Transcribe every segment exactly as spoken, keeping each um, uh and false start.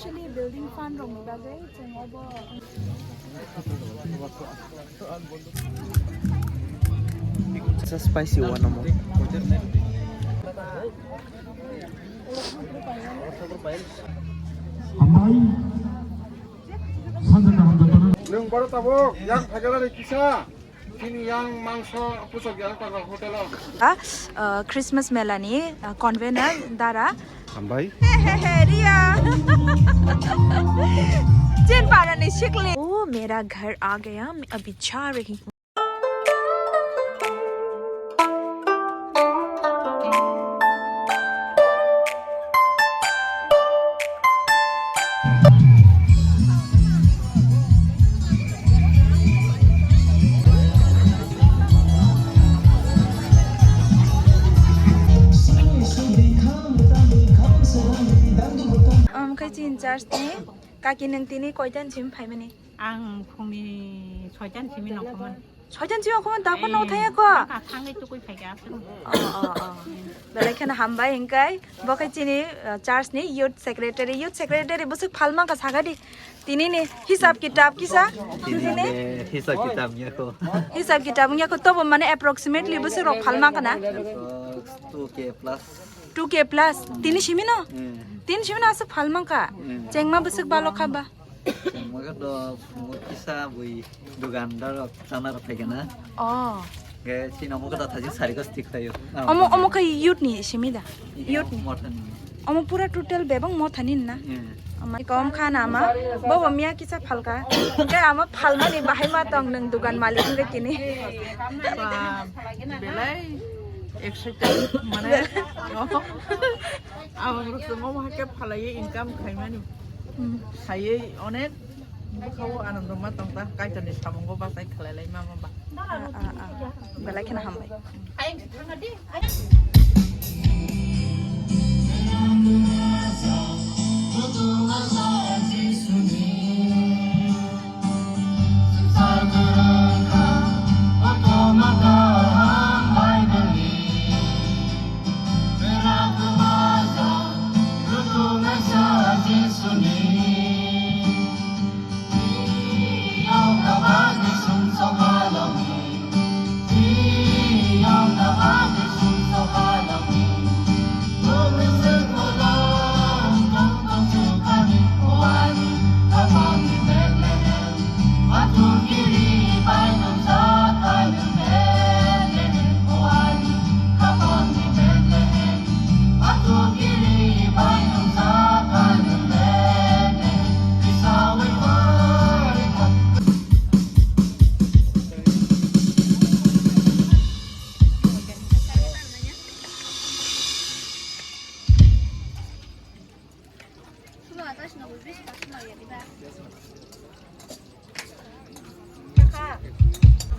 Building fund rokni bagwi chwng obo. Sa spicy one mo. Hambai. Nwng boro tabuk yang phaikhe kisa. Chini yang mangso puchok yang tangkha hotel o. Ah, uh, Christmas mela ni, uh, convener Dara. Hambai. He, he, he, Ria. Chin para ni sikli. Oh, mera ghar aa gaya, main abhi ja rahi hu. Omo khe chini church ni kaki, nwng tini koitan simi phaimani? Ang phungni soitan simi nongkhormani. Soitan simi nongkhormani, da phano thangya kho? Thangwi tukui phaikha aswk. Oh, oh, oh. Belai kheno hambai hwnkhe. Bo khe chini, uh, church ni youth secretary. Youth secretary bwswk phalmang kha sakha di. Tini ni hisab kitab kisa. Tini ni hisab kitab wngya kho. Hisab kitab wngya kho, tobo mane approximately bwswk rok phalmang kha na? Approx two K plus. Two K plus. Tini simi no? Hmm. Tini simi no aswk phalmang kha. Hmm. Chengma bwswk balo kha ba? Chengma khe do phungo kisa bui dukandar rok chana rok phaikha na. Oh. Ge chini omo khe da thajin sari gos thik khayo. Omo, omo khe youth ni simi da? Iya, youth ni. Mothani. Omo pura total bebak mothani na? Hmm. Ama kom kha na ama. Bobo miya kisa phalka. Ge ama phalmani bahai ma tong nwng dukan malik wngwi tini. Ba, belai excited mane. Ang rwchapma hakhe phalaiwi income khaimani. Hmm. Khaiwi onek bwkhao anando ma tongta, Kaitorni samungo bachai khlailaima ba. Ah, ah, ah. Belai kheno hambai.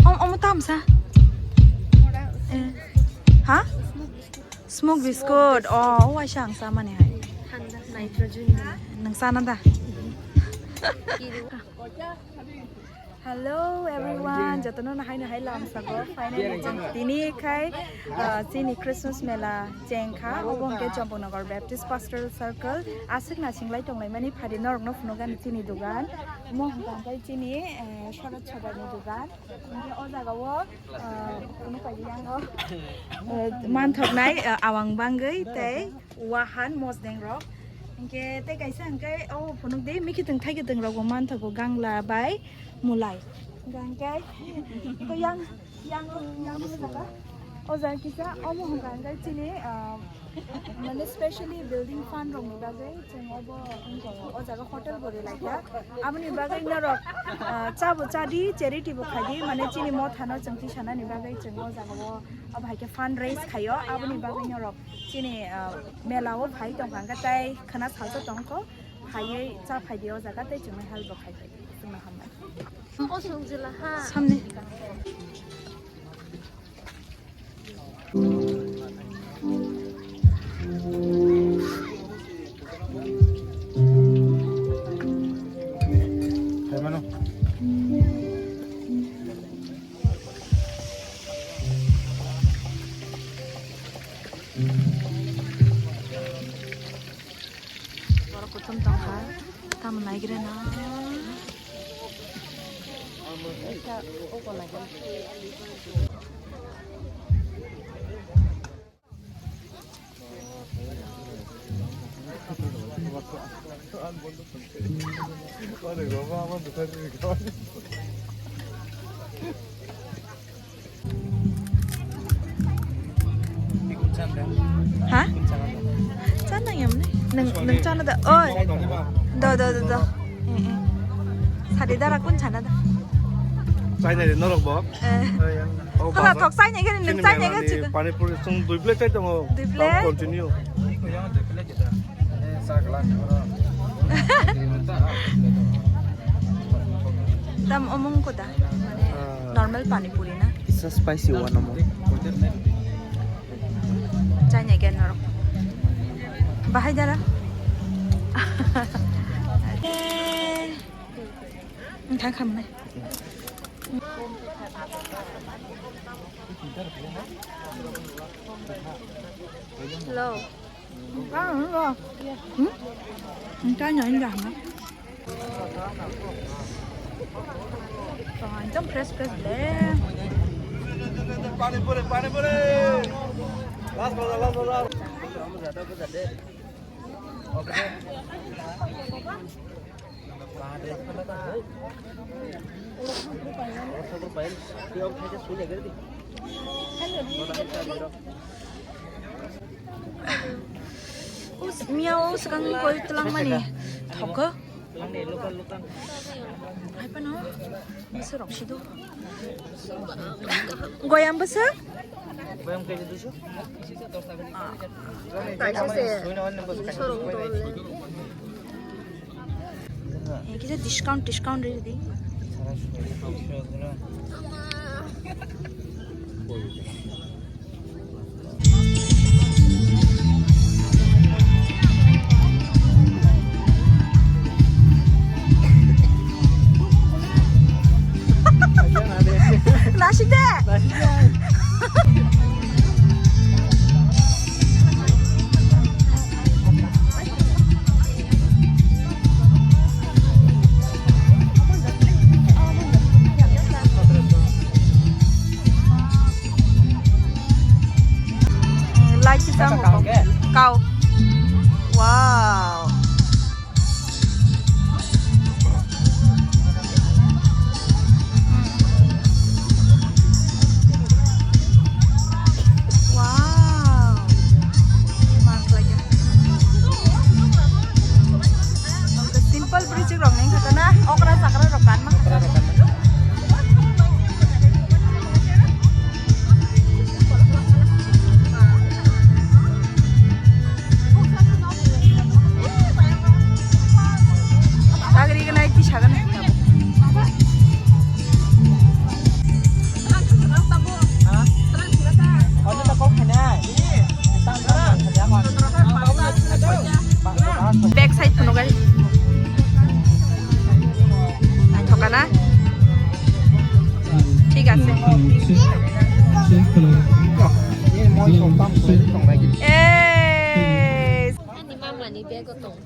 Om, omo tamsa. Eh. Ha? Smoke biscuit. Oh, waisa ang samani hai. Nwng sana da? Hello everyone, jotono no haino hai lamsago. Finally chwng tini khai, uh, chini Christmas mela chengkha. Obo hwnkhe Champaknagar Baptist Pastoral Circle. Aswk nasinglai tonglaimani phadi norokno phunukgani chini dugan. Omo hwnkha hwnkhe chini, eh, Sharad Sodarni dugan. Hwnkhe o jagao, uh, phunukpaidi yango. Uh, manthoknai, uh, awang bangwi tei wahan mosdeng rok. Hwnkhe tei kaisa hwnkhe o phunukdi, mikhitwng thaikitwng rokbo manthogo, gangla bai mulai. Hwnkhe, hwnkhe yang, yang, yang, o jaga kisa, omo hwnkha hwnkhe chini, ah, mane specially building fund rokni bagwi chwng obo wngkha, o jaga hotel bo relaikha. Aboni bagwi norok, ah, chabo chadi, charity bo khaidi, mane chini mothano chwng tisanani bagwi chwng o jaga o, obo hai khe fund raise khaio, aboni bagwi norok chini, ah, mela o phai tongkha, hwnkhe tei khwna salsa tongkho, phaiwi cha phaidi o jaga tei chwngno help bo khai phaidi. Chwngno hambai. O song jila ha. Samni. Hai mano. Borok kuchum tongkha. Tamo naigrana. Ha? Chana yam ni? Nang, nang chana da. Oi. Do, do, do, do. Eh, eh. Sari dara kun chana da? Chai nai norok bo. Eh. Oi, yang. Oh, Kala baba. Thok chai nai gani, nang chai nai gani. Pani puri sung dui plate chai tongo. Dui plate? Continue. Dui plate. Dam omong ko da? Mane normal pani puri na? Kisa spicy one omo. Chai nai gen norok. Bahai dara. Eh. Engkha khamnai. Hello. Hmm? Ang kanya indah na. Ekdom fresh fresh le. Pani puri, pani puri. Last order, last order. Us, miao, us kang koi tulang mani. Thok. Hai pano. Bwswk rok si do. Goyam bwswk? Goyam kg duiso. Kaisa se. Eh, kisa discount, discount ri di. Nasik de. Light kita mau kau. Wow. Wow. Mas lagi. Simple bridge rok neng kata na, okra sakra rok kan ma. Sagri ganai ti sagan. Back side phunuk ai. Naithok kana? Thik ase. Ei! Ani mama ni bag o tong.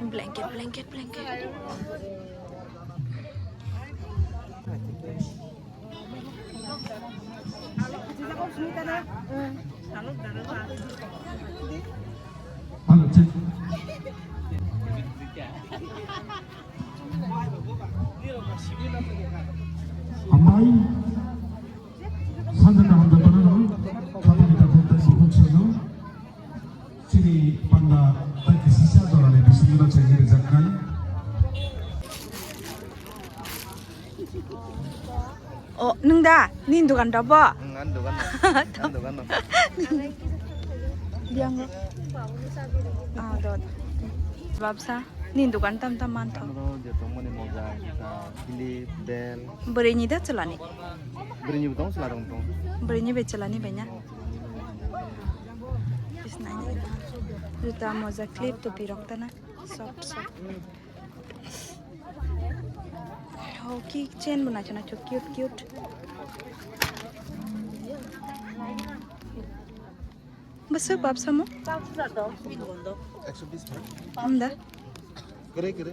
Blanket, blanket, blanket. Hambai, sanjana hambai panano, khatini takhuk tei bukhuk sano. Chini panda tei kisisa jorani bisingo chengwi rijaknai. O, nwng da? Nini dogan da bo? Nwng ani dogan no. Ani dogan no. Biang. Ah, do, do. Babsa, nini dogan tam tam mantho. Ano je tongmani moja, juta, clip, bel. Bwrwini da chwlani? Bwrwini bo tong, chwla rok tong. Bwrwini bai chwlani bai na? Juta, moja, clip, topi rok ta na? Soft, soft. Oh, ki chain bo naithok naithok, cute, cute. Bwswk bap samo? Hamda. Kere, kere.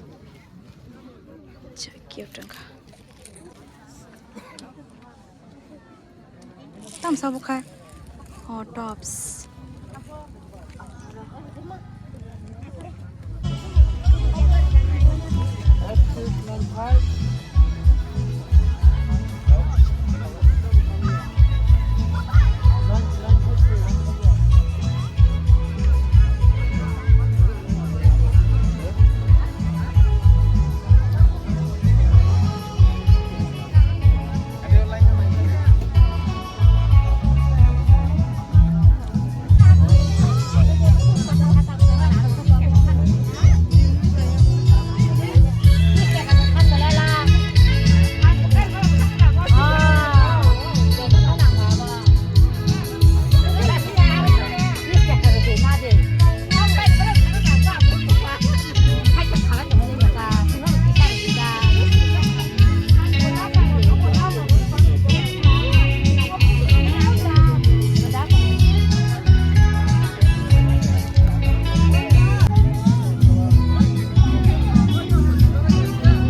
Cha, kiyap tongkha. Tam sabo khai. Oh, tops.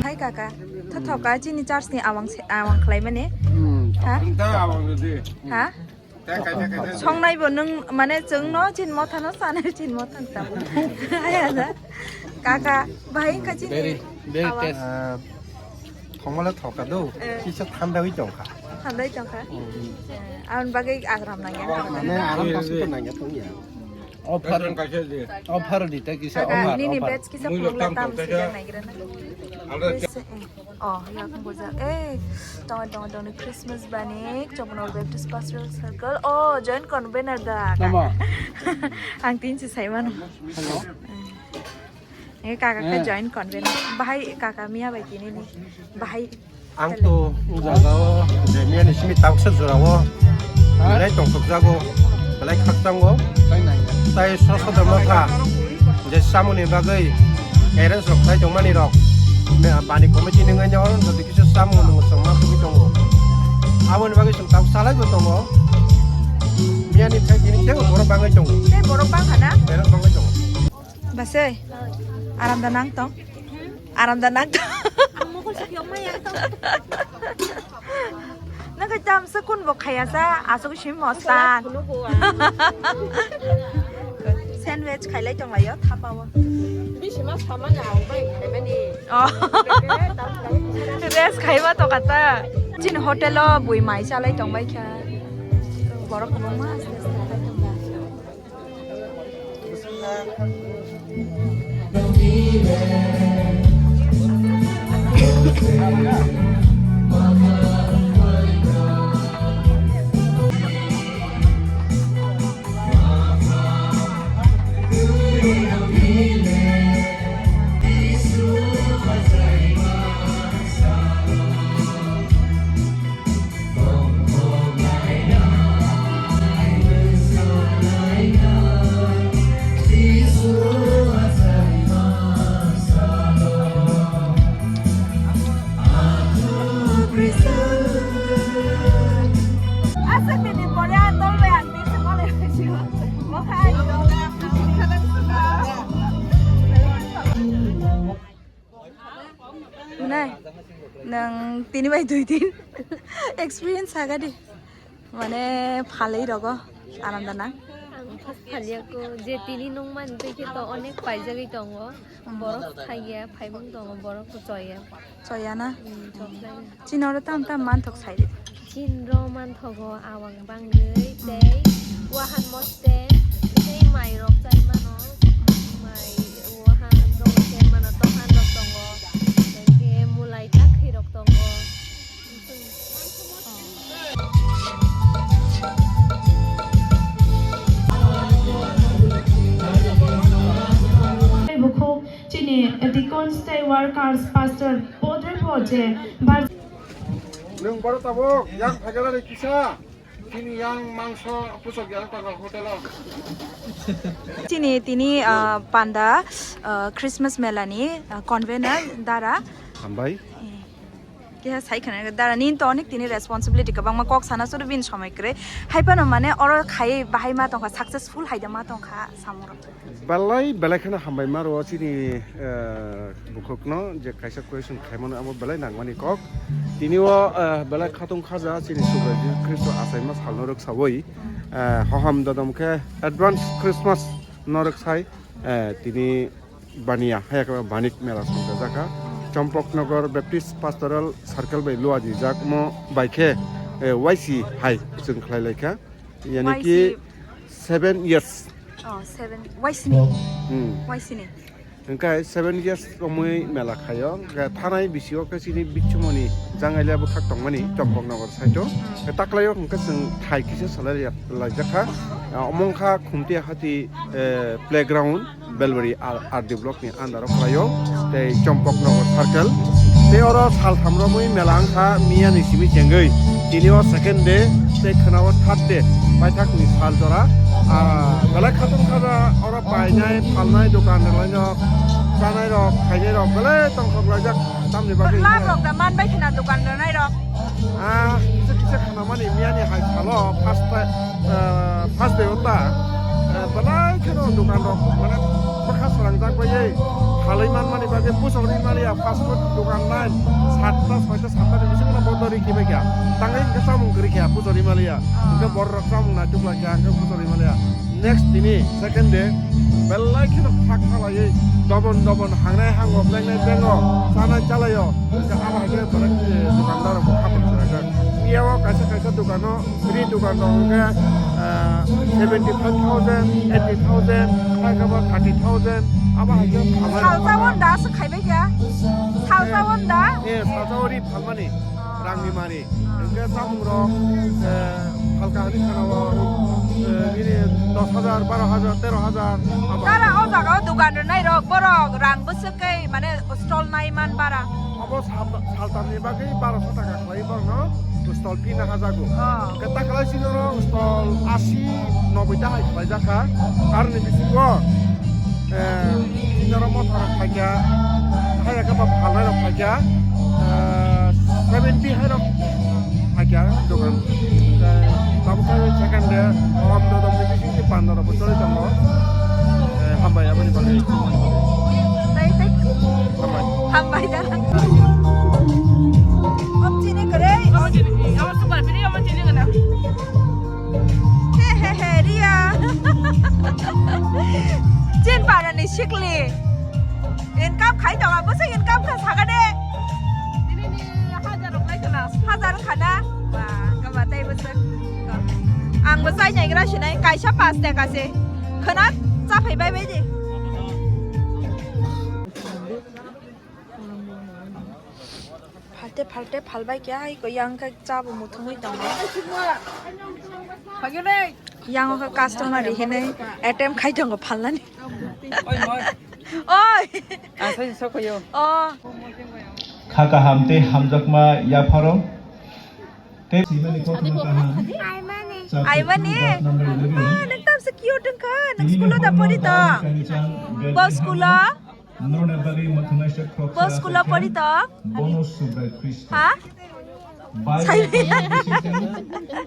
Hai kaka, thothoka chini church ni awang se, awang khlai mani. Hmm. Ha? Tang awang di. Ha? Songnai bo nwng mane chwng no chin motha no sanai chin motha ta. Hai ada. Kaka, bahai kha chini. Very, very awang. Taste. Ah, thongmala thoka do. Eh. Kisa thandagwi tongkha. Thandagwi tongkha. Hmm. Eh, aboni bagwi agram nangya. Mane aram kasu to nangya tongya. Offer, offer di ta kisa. Kaka, offer, nini offer. Batch kisa pulung tam sigan naigra na. Oh, ya kung boja. Eh, tong tong tong Christmas bani Chopnol Baptist Pastoral Circle. Oh, joint convener da. Tama. Ang tin si sai mano. Hello. Eh, kaka khe joint convener. Bahai kaka miya bai tini ni. Bahai. Ang to o jaga o je miya ni simi tausa jora o belai tongthokjago, belai khaktango. Tai srosodo motha je samoni bagwi arrange rok khlai tongmani rok bani committee ni wngwi no jodi kisa samung nung chongma tugwi tongo. Aboni bagwi chwng tausa lai bo tongo. Miya ni thai tini tei borok bangwi tongo. Tei borok bangkha na? Borok bangwi tongo. Basai, aram da nang tong? Aram da nang tong? Ang mokol si kiyok maya tong. Nang kai tam sa kun bo khaya sa, asok sim mostan. Sandwich khailai tong layo, thapa o. Bisi ma sama na ang bai khai mani. Oh. Rest khai ma to kata. Chin hotel o bui mai chalai tong bai kha. Borok kwbangma. Nai, nang tini bai dui din experience saga di. Mane phalwi rogo ananda nang. Ang phaliya ko je tini nung man tei khe to onek paijagwi tongo. Borok thaiya, phaimung tongo, borok to choya. Choya na? Hmm, choklai. Chini oro tam tam manthok sai de. Chin ro manthogo awang bangwi tei wahan mosten tei mai rok chai mano. Mai wahan rok chai mano, tohan rok tongo. Tei khe mulai takhi rok tongo. Bukhuk chini deacons tei workers, pastor, podre po je bar- Nwng boro tabuk yang phaikala ni kisa, chini yang mangso puchok yang tangkha hotel o. Chini tini, ah, panda, ah, Christmas mela ni, ah, convener dara. Hambai. Eh. Keha sai khna dara nini to onek tini responsibility kwbangma kok sana suru bin somoi kwrwi. Hai phano mane oro khai bahai ma tongkha, successful hai da ma tongkha samung rok. Belai belai kheno hambai ma rwo chini, eh, bukhukno je kaisa question khaimano amo belai nangmani kok. Tini o, eh, belai khatung khaja chini Subrai Jisu Khristo achaima salno rwksawi, eh, hoham dodom khe advance Christmas no rwksai, eh, tini Bania, haya khe Banik Mela songjajakha. Chompoknagar Baptist Pastoral Circle bai luajijakmo bai khe, eh, Y C hai chwng khlai laikha. Yani ki Y C. Seven years. Oh, seven. Y C ni. Hmm. Y C ni. Hingkhe seven years romwi mela khaio. Hingkhe thanai bisio khe chini bichumoni jangailiya bwkhak tongmani Chompoknagar side o. Hmm. Hingkhe taklaio hingkhe chwng thai kisa salai laijakha. Ah, omo wngkha Khumti Hati, eh, playground. Belbari R-, R D block ni under o khlaio, tei Chompoknagar circle. Tei oro saltham romwi mela wngkha miya ni simi chengwi. Tini o second day, tei khwna o third day, paithak ni sal jora. Ah, belai khatung khaja oro painai, phalnai, dokan rwlaino, chanai rok, khainai rok, belai tongthok laijak, tamni bagwi. Lab rok da man bai khna dokan rwnai rok. Ah, kisa kisa khna mani miya ni hai salo, first, eh, first day o ta, eh, belai kheno dokan rok, mane, bwkha srangjak bai, phalwi man mani bagwi, pusok ri maliya, fast food dokan nai, satta, soita, satta ni bisingo bodo ri kibai kha, tangwi hingke chamung kwrwi kha, pusok ri maliya, hingke borok rok chamung nai tukla kha, hingke pusok ri maliya. Next tini second day belai kheno khak khalaiwi dobon dobon hangnai hango, bengnai bengo, chanai chalaio. Hingke abo hai khe belai, eh, dukandar rok bo khapang chwraijak. Iya o kaisa kaisa dukano free dukan rok hingke, eh, seventy five thousand, eighty thousand, hai khe bo thirty thousand, abo hai khe phalmani. Salsa won da se khaibai kha? Salsa won da? Eh, salsa o ri phalmani. Rangni mari. Hingke chamung rok, eh, halka hani khana o, eh, bini dos hajar, baro hajar, tero hajar, abo. Tara o jaga o dukan rwnai rok, borok rang bwswk kai, mane stall nai man bara. Abo sal-, saltam ni bagwi baro so taka khlai borok no stall pina hajago. Oh. Hingke taklai sini oro stall asi, noboi ta hai khlai jakha. Aroni bisingo, eh, Tini oro motha rok phaikha, hai khe ba phalnai rok phaikha, ah, seventy hai rok phaikha dokan. Tei tabuk khe second day, hom dodom ni bising tei panda rok bo choli tongo. Eh, hambai aboni bagwi. Tei, tei. Hambai. Hambai da. Om chini kwrwi. Om chini, om super free, om chini gana. He, he, he, Ria. Chin para ni sikli. Income khai tongo, bwswk income kha saka de. Nini ni hajar rok lai khana. Hajar khana? Ba, kama tai bwswk. Ang bo chai nai gra sinai, kaisa pas taka se. Khana cha phai bai bai di. Phalte phalte phalbai khe ai ko yang khe cha bo muthungwi tongo. Yang khe customer hinwi attempt khai tongo phalnani. Oi. Asai sokoyo. Oh. Kha kaham tei hamjakma yapharo. Tei simani kothoma kaham. Aimani. Ah, nang tam se cute wngkha. Nang school o da pori tong? Bo school o? Bo school o pori tong? Bono Subrai Khristo. Ha? Bai Sai.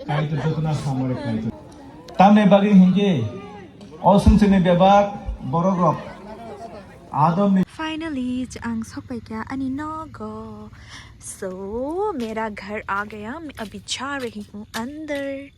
Kaitor jotona hamari kaitor. Tamni bagwi hinkhe o sumsini bebak borok rok Adam ni. Finally, ang sokpaikha ani nogo. So, मेरा घर आ गया, मैं अभी जा रही हूँ अंदर।